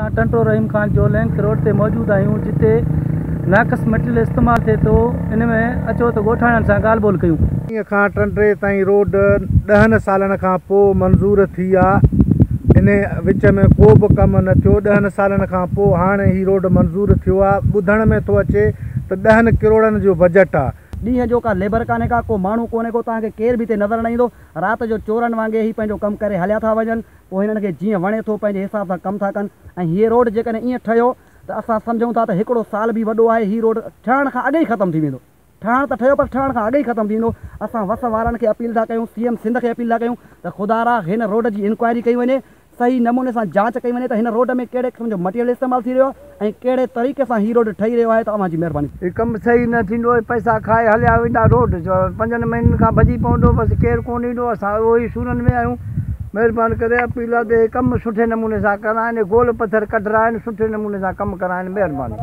اسان ٽنڊو رحيم خان جو link road تي موجود آهيون جتي ناقص مٽيريل استعمال ٿئي ٿو ان ۾ اچو ته ڳوٺاڻن سان ڳالهه ٻولهه ڪيون. ائين کان ٽنڊي تائين روڊ ڏهن سالن کان پوء منظور ٿي آ انهي وچ ۾ ڪو به ڪم نه ٿيو ڏهن سالن کان پوء هاڻي هي روڊ منظور ٿيو آ ٻڌڻ ۾ ٿو اچي ته ڏهن ڪروڙن جو بجيٽ آ. ڏينهن جو ڪا ليبر ڪانهي ڪا ڪو ماڻهو ڪونهي ڪو توهان کي ڪير به هتي نظر نه ايندو رات جو چورن وانگي هي پنهنجو ڪم ڪري هليا ٿا وڃن. پوء هنن کي جيئن وڻي ٿو پنهنجي حساب سان ڪم ٿا ڪن ۽ هيء روڊ جيڪڏهن ائين ٺهيو ته اسان سمجهون ٿا ته هڪڙو سال به وڏو آهي هي روڊ ٺهڻ کان اڳ ئي ختم ٿي ويندو. ٺهڻ ته ٺهيو پر ٺهڻ کان اڳ ئي ختم ٿي ويندو. اسان وس وارن کي اپيل ٿا ڪيون سي ايم سنڌ کي اپيل ٿا ڪيون ته خدارا هن روڊ جي انڪوائري ڪئي وڃي صحيح نموني سان جاچ ڪئي وڃي ته هن روڊ ۾ ڪهڙي قسم جو مٽيريل استعمال ٿي رهيو آهي ۽ ڪهڙي طريقي سان هي روڊ ٺهي رهيو آهي ته اوهان جي مهرباني. هي ڪم صحيح نه ٿيندو هي پئسا کائي هليا ويندا روڊ پنجن مهينن کان ڀڄي پوندو بس ڪير ڪونه ايندو اسان اهو ئي سورن ۾ آهيون مهربان ڪري اپيل آهي ته هي ڪم سٺي نموني سان ڪرائين گول پٿر ڪڍرائين سٺي نموني سان ڪم ڪرائين مهرباني.